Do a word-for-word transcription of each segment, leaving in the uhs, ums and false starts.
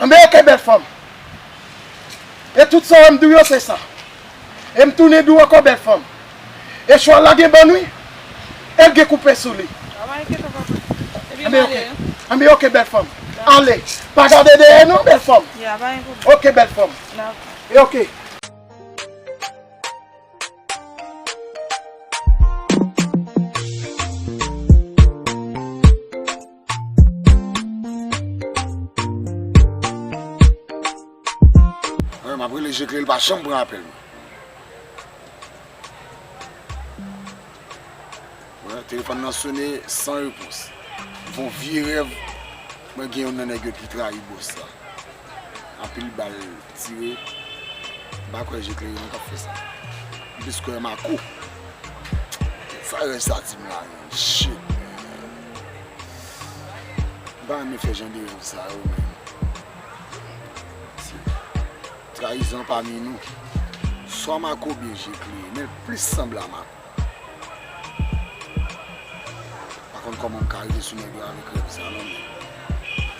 Anben, oke, bèl fanm. E tout sa w wè m di w yo, se sa. E m tounen di w ankò, bèl fanm. E chwal la gen bann, wi. E l gen koupe sou li. Anben, oke. Anben, oke, bèl fanm. Ale. Pa gade dèyè non, bèl fanm. Oke, bèl fanm. E oke. Wi, m ap rele Jekle, li pa janm pran apèl mwen. Wi, telefòn nan sone san repons. M fè yon vye rèv, mwen gen youn nan nèg yo ki trayi bòs la. Anpil bal tire. M pa kwè Jekle non k ap fè sa. M plis kwè Mako. Sa rèv sa di m la, menm. Shit, man. M pa renmen fè jan de rèv sa yo, menm. Se trayizon pami nou. Swa Mako oubyen Jekle, men l plis sanble a Mako. Pa konn kòman m ka rive sou nèg yo avèk rèv sa non, men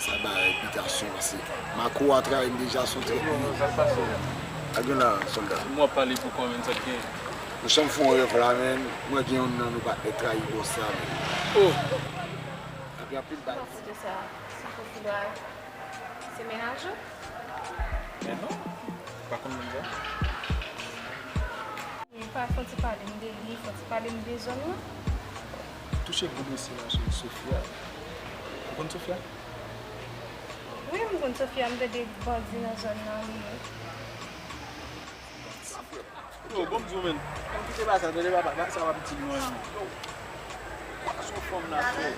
sa bay bitasyon, paske Mako a trayi m deja, se yon trèt li ye. Sa k pase la? Sa gen la, sòlda? M wè w ap pale pou kò, men sa k gen? Monchè, m fè yon rèv la, men mwen gen youn nan nou patnè trayi bòs la, men. Oh! Epi anpil bal. Sa se de sa, se pou filwa, se mennaj ou? Men non, ou pa konn moun sa. Ou pa fè w ti pale m de li, fè w ti pale m de zòn nan. Touche gwo mesye la, se Sofia. Ou konn Sofia? Wi, m konn Sofia, m tande bandi nan zòn nan li ye. Yo, bon, m di w, menn. Ann kite bagay sa, tande papa, bagay sa w ap di nou an. Yo, kwa sou fanm nan, frè.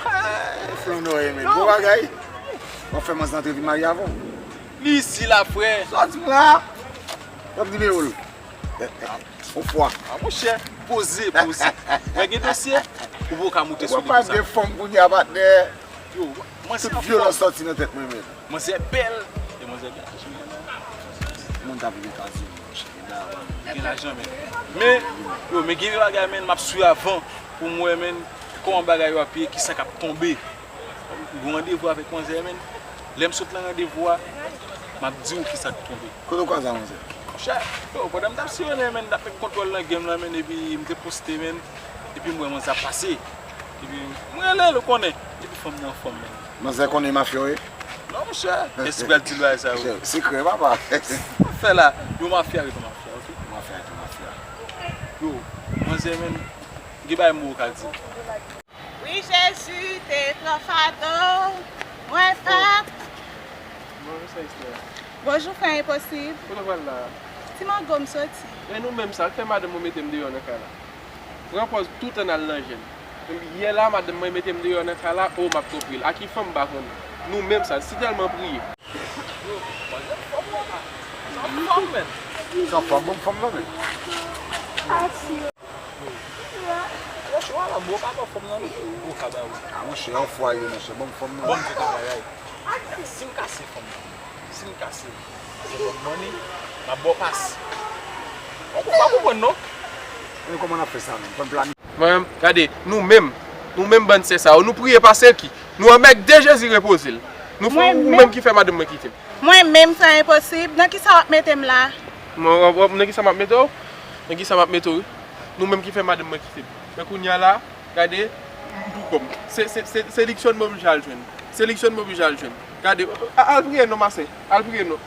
Hey, Flanneur, men. Bon bagay. W ap fè manzè antre vin marye avè w. Li isi la, frè. Sa w di m la? W ap nimewo l. Yon fwa. A, monchè, poze, poze. Wè gen dosye, ou poko ka moute sou li konsa. Ou pa gen fanm kounye a, patnè. Yo, mwen se yon fanm. Tout vyolans sòti nan tèt mwen, menn. Manzè bèl. E manzè gen lajan. Moun ta viv Etazini, monchè, gen bagay. Gen lajan, men. Men, yo, men gen bagay, men, m ap swiv avan pou m wè, men, kòman bagay yo ap ye, kisa k ap tonbe. M gen randevou avèk manzè, men. Lè m sot nan randevou a, m ap di w kisa k tonbe. Kote w kwaze a manzè? Monchè, yo, pandan m t ap siyonnen, men, m t ap fè kontwòl nan game lan, men, epi m te poste, men, epi m wè manzè ap pase. Epi m rele l, ou konnen. Epi fanm nan anfòm, men. Manzè konnen mafya w ye? Non, monchè. Kiyès ki pral di l bagay sa yo? Monchè, sekrè, papa. Sa w fè la? Yon mafya ret yon mafya, oke? Yon mafya ret yon mafya. Yo, manzè, men, gen bagay m poko ka di. Wi, Jezi, te pran fado, mwen pa. Bonjou, frè Enposib. Kote w pral la a? Ti mango m soti. E nou menm sa, k fè madanm mwen mete m deyò nan kay la. Pran pòz toutan n al nan jèn. Yè la, madanm mwen mete m deyò nan kay la, o, m ap tonbe l. A ki fanm m pa konnen? Nou menm sa, si tèlman priye. Yo, manzè anfòm, papa. Manzè anfòm, menn. Sa anfòm, bon fanm nan, menn. Yo, yo, cho a la, m poko ka ba w fanm nan, non. M poko ka ba ou. A, monchè, yon fwa ye, monchè, ban m fanm nan. Ban m di w yon bagay. Si m kase fanm nan, si m kase l, se ban m money, m ap ba w pas. Ou pa konprann, non. Men kòman n ap fè sa, menm? Fò n planifye. Mwen menm, gade, nou menm, nou menm bann sè sa yo, nou priye pa sèl ki. Nou anmègde Jezi repoze l. Nou fè ou menm ki fè madanm mwen kite m. Mwen menm, sa enposib. Nan kisa w ap mete m la? Mwen, w ap, w ap, nan kisa m ap mete w? Nan kisa m ap mete w, wi. Nou menm ki fè madanm mwen kite m. Men kounye a la, gade, m pou kò m. Se, se, se, se Luckson mwen m jal jwenn. Se Luckson mwen m jal jwenn. Gade, a, al priye non, ma sè. Al priye non.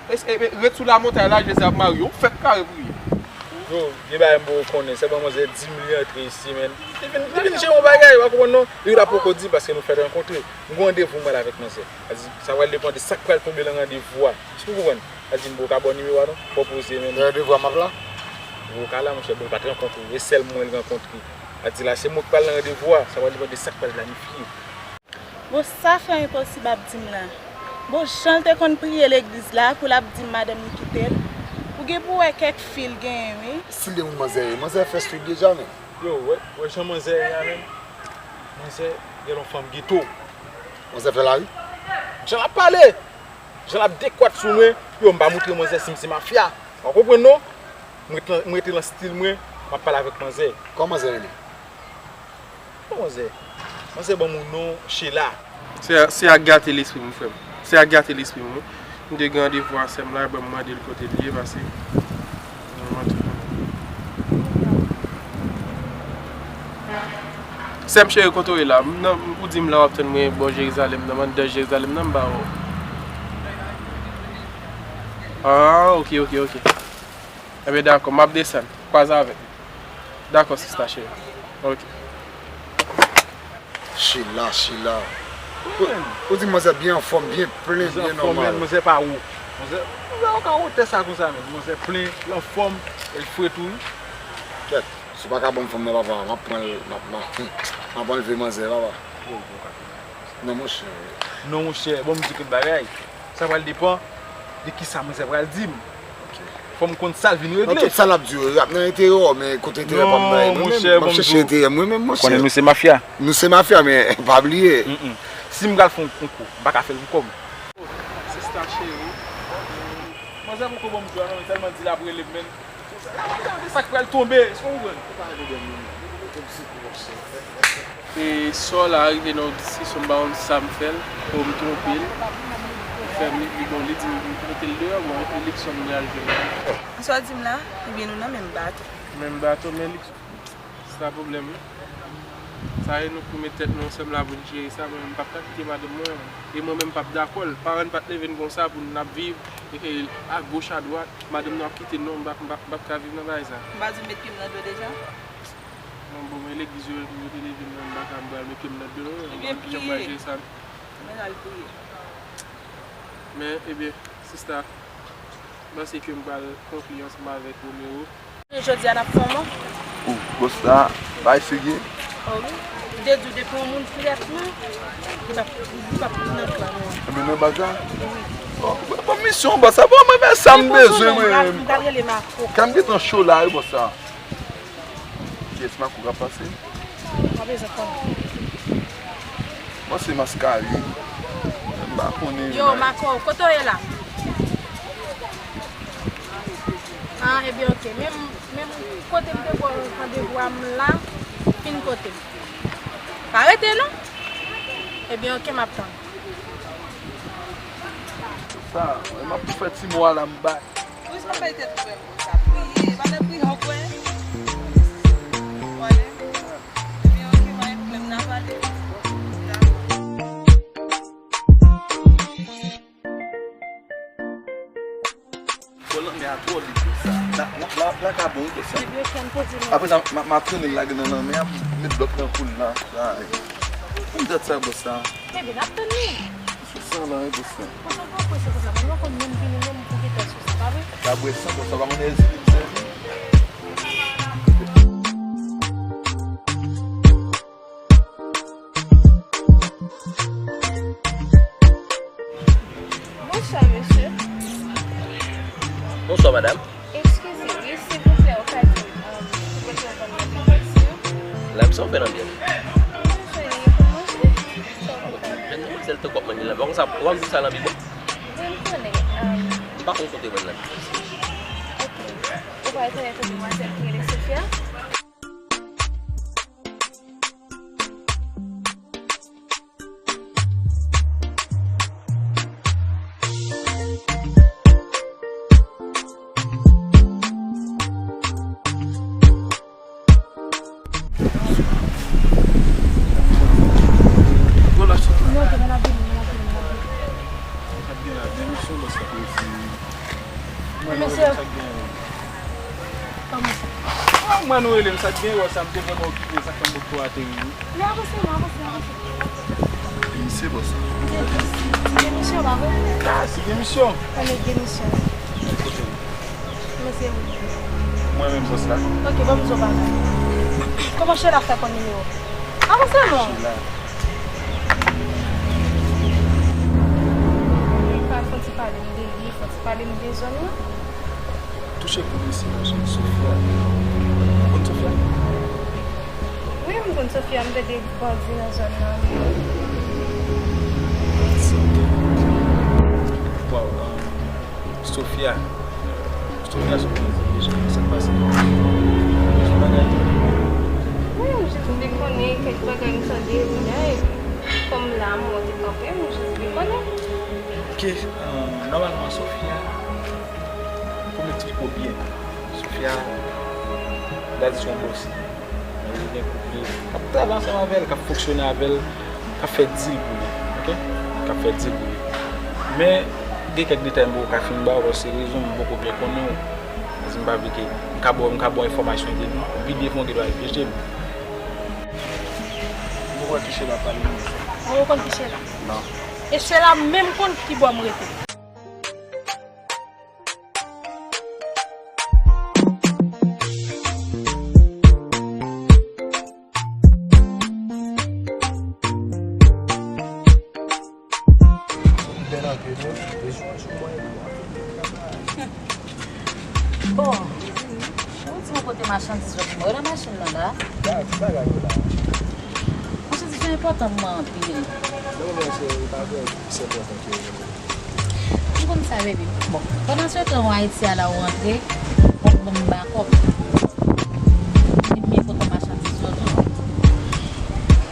E, e, e, ret sou lamontay la, Jezi ap mari w. Fèk kare priye. Yo, gen bagay m poko konnen. Sèlman manzè di m li antre isi, men. Li vin, li vin jere yon bagay, w pa konprann non. Li la poko di m paske nou fèk rankontre. M gen randevou m pral avèk manzè. Sa di, sa pral depann de sa k pral tonbe nan randevou a. Èske w konprann? Sa di m poko ka ba w nimewo a non. Fò w poze, men. Nan randevou a m ap la? M poko ka la, monchè, bon, li pa t rankontre w. E sèl mwen l rankontre. Sa di la, se mwen k pral nan randevou a. Sa pral depann de sa k pral planifye. Bon, sa frè Enposib ap di m la. Bon, jan l te konn priye legliz la pou l ap di m madanm li kite l, ou gen pou wè kèk fi l genyen, wi. Stil de moun manzè ye, manzè fè street deja, men. Yo, wè, wè jan manzè ye a, men. Manzè, gen yon fanm geto. Manzè fè lari? Jan l ap pale! Jan l ap dekwat sou mwen, yo, m pa moutre manzè si m se mafya. Ou konprann, non? M ret lan, m rete lan stil mwen, m ap pale avèk manzè. Kòman manzè rele? Bon, manzè. Manzè ban m yon non, Sheila. Se, se ak gate lespri m, frè m. Se ak gate lespri m, wi. M te gen randevou a sè m la, bon, m mande l kote l ye, pase. Vrèman tou. Sè m cheri, kote w ye la? M nan, ou di m la w ap tann mwen bò Jerizalèm nan, m anndan Jerizalèm nan, m pa wè w. Ah, ok, ok, ok. Ebyen, dakò, m ap desann. Kwaze avèk. Dakò, sista cheri. Ok. Sheila, Sheila. Ou, ou di manzè byen anfòm, byen plen, byen nòmal. Manzè pa wo. Manzè, manzè pa wotè sa konsa menm. Manzè plen, l anfòm, e l fre tou, wi. Kèt, si w pa ka ban m fanm nan, papa, m ap pran l, m ap, m ap, m ap anlve manzè, papa. Non, monchè. Non, monchè, bon, m di w kèt bagay. Sa pral depann de kisa manzè pral di m. Ok. Fò m konn sa l vin regle. Non, tout sa l ap di yo, y ap nan enterè w, men kote enterè pa m nan, mwen menm, m ap chèche enterè m, mwen menm, monchè. Konnen nou se mafya. Nou se mafya, men pa bliye. Mm-mm. Si m pral fè yon kou, m pa ka fè l pou kò m. Sista cheri. Manzè poko ban m jwa non, li tèlman di l ap rele m, men. Sa k pral tonbe, èske w konprann? E sè w la rive nan yon diskisyon, m pa konn sa m fè l, pou m twonpe l. Li fè m, li, li, bon, li di m mete l deyò, bon, eleksyon m pral jwe la. Sa w di m la? Ebyen, nou nan menm bato. Menm bato, men eleksyon. Se pa pwoblèm, wi. Sa e nou pou met tèt nou ansanm la pou n jere sa, men m p ap ka kite madanm mwen. E mwen menm m p ap dakò l. Paran n pa t leve n konsa pou n ap viv, e, agoch, adwat. Madanm nan ap kite n non, m p ap, m p ap, m p ap ka viv nan bagay sa. M pa di w met pye m nan dlo deja? Non, bon, men legliz yo, yo te leve m non, m pa ka, m pral met pye m nan dlo non, m p ap janm pral jere sa. Ebyen, priye. Men al priye. Men, ebyen, sista, m panse ke m pral konkli ansanm avèk Romero. Jodi a n ap fè yon mò. Oh, bòs la, bagay serye. Oh wi. M te di w depi yon moun frèt non, li p ap, li p ap nan klan non. Ebyen nan baz la? Wi. Oh, ban m misyon bòs la, ban mwen men sa m bezwen mwen menm. M pral rele Marco. Kè m gentan cho la wi bòs la. Kiyès Marco k ap pase? M pa bezwen konnen. Mwen se Maskali. M pa konnen. Yo, Marco, kote w ye la? Ah, ebyen, ok. Menm, menm kote m te ba w randevou a, m la, fin kote m. Pa rete, non. Ebyen, ok, m ap tann. Sa, m ap tou fè ti mò a la, m bay. Wi, se pa bay tèt ou menm konsa. Priye, pa nan priye w kwè. Wale. Ebyen, ok, pa gen pwoblèm, n a pale. Dakò. Bon, lanmè a twò lit konsa. La, la, la, la ka bon wi konsa. Ebyen, ok, m poze m. Apre sa, m a, m a trennen l lage nan lanmè a, m met blòk nan kou l la. Ay. Pou m dat sa, bòs sa. Ebyen, n ap tann li. Sou san lan, wi, bòs la. Konsa, w pa prese konsa, men w konn menm vini menm pou gentan sou sa, pa vre? Ka bwè san, bòs la, pa konn èzite m sèvi. Bonswa, mesye. Bonswa, madanm. Eskize, wi, silvouplè, ou ka di m, um, ki kote w vann manzè, mesye? La, m sa w fè nan byen. Mwen jwenn li pou manje. Sa w konn fè? Jèn demwazèl tankou w ap manje la. Ou pa konn sa, ou pa konn kote w vann nan byen, mesye. Wi, m konnen. Um, m pa konn kote w vann nan byen, mesye. Ok. Ou pa rekonèt yon demwazèl ki rele Sofia? Mwen, nou rele m, sa k gen, wè sa, m te vrèman okipe, sa k fè m poko ateri, wi. Men avanse non, avanse, avanse. Misye, bòs. Misye, misye, pa vre? Ah, si gen misyon. Mwen gen misyon. Kote w? Mwen se ou. Mwen menm, bòs la. Ok, ban m di w bagay. Kòman Sheila fè konn nimewo w? Avanse non. Sheila. Fò ti pale m de li, fò ti pale m de zòn nan. Touche kou mesye, mesye Sofia. Ou konn Sofia? Wi, m konn Sofia, m tande bandi nan zòn nan. Waw, um, Sofia. Sofia se yon bandi deja, sa k pase? Yon bagay. Wi, m jis vin konnen kèk bagay m tande, m gade. Kòm la, mwen te kanpe, mwen jis vle konnen. Ok, euh, nòmalman, Sofia, pou m eksplike w byen, Sofia, dadi se yon bòs. Li gen koup li, k ap travay ansanm avè l, k ap fonksyone avè l, k ap fè dil pou li, ok? K ap fè dil pou li. Men, gen kèk detay m poko ka fin ba w, paske rezon m poko byen konnen w. Paske m pa vle ke m ka ba w, m ka ba w enfòmasyon de nou, epi devan w gen dwa reflechi. M poko wè ki chè l ap pale nan sa. Ou konn ki chè la? Non. E chè la menm konn ki bò m rete. Bon, ou di mwen kote machandiz yo pou mwen yo nan machin nan la? Machandiz yo enpòtan pou mwen anpil. Non, men se pa vre, se enpòtan ke Ou konn sa, baby. Bon, pandan se tan, ou Ayiti a la, ou rantre, ou t ban m bakòp. Li byen kontan machandiz yo tou.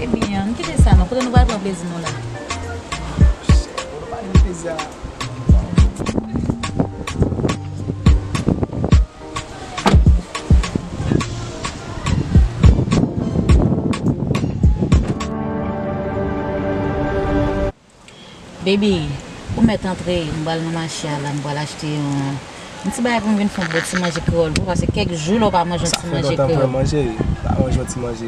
Ebyen, ann kite sa non. Kote nou pral pran plezi nou la? Bon, nou pa gen plezi a. Baby, ou mèt antre, m pral nan mache a la, m pral achte yon, yon ti bagay pou m vin fè yon bon ti manje kreyòl pou ou, paske kèk jou la ou pa manje yon ti manje kreyòl. Sa fè lontan m pa manje, pa manje yon ti manje.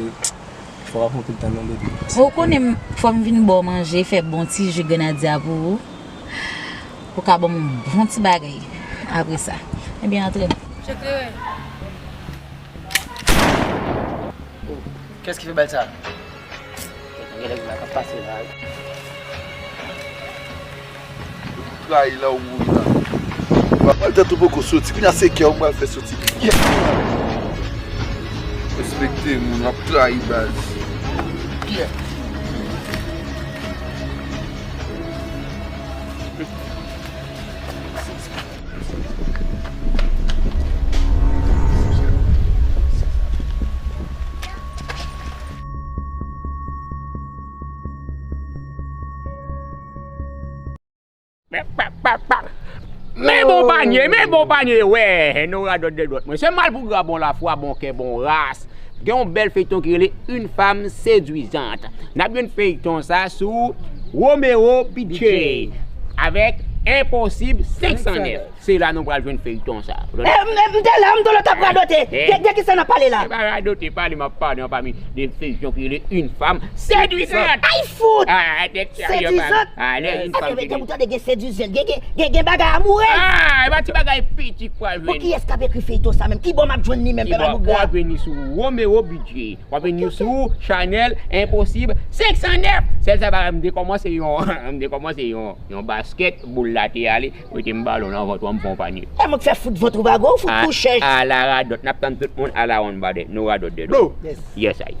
Fò w ap pran anpil tan non, baby. Ou konnen m, fò m vin ba w manje, fè bon ti ji grenadya pou ou. Ou ka ban m yon bon ti bagay apre sa. Ebyen, antre. Chèk kleren. Kiyès ki fè bal sa? Gen nèg la k ap pase la. Trayi la ou mouri la. Ou pa pral tèt ou poko soti. Kounye a se kè ou pral fè soti. Pyè! Respekte moun, w ap trayi baz. Pyè! Men bon panye, men bon panye, wè, nou radòt de dwòt mwen. Se malpougra bon lafwa, bon kè, bon ras. Gen yon bèl feyton ki rele Une femme séduisante. N ap jwenn feyton sa sou Romero Bidjè avèk Enposib senk san nèf. Se la nou pral jwenn feyton sa. Eh, m, m te la, m te la, t ap radote. De, de ki sa n ap pale la? Se pa radote, pale, m ap pale anpami de feyton ki rele Une femme séduisante. Ay, fout! Ah, tèt serye, pale. Séduisante? Ah, lè une femme séduisante. Gen, gen, gen bagay amourèz. Ah, e pa ti bagay piti k pral jwenn. Bon, kiyès k ap ekri feyton sa menm? Ki bò m ap jwenn li menm, bèl amourèz? Ou ap jwenn li sou Romero Bidjè. W ap vin sou chanèl Enposib senk san nèf. Sèl sa pa m te kòmanse yon, m te kòmanse yon, yon baskèt, boul la te ale, mete m balon nan vant ou an, m fè yon panye. E mwen k fè fout vant ou bago, fout kouchè. Ala radòt, n ap tann tout moun ala one body, nou radòt de dlo. Yes, I.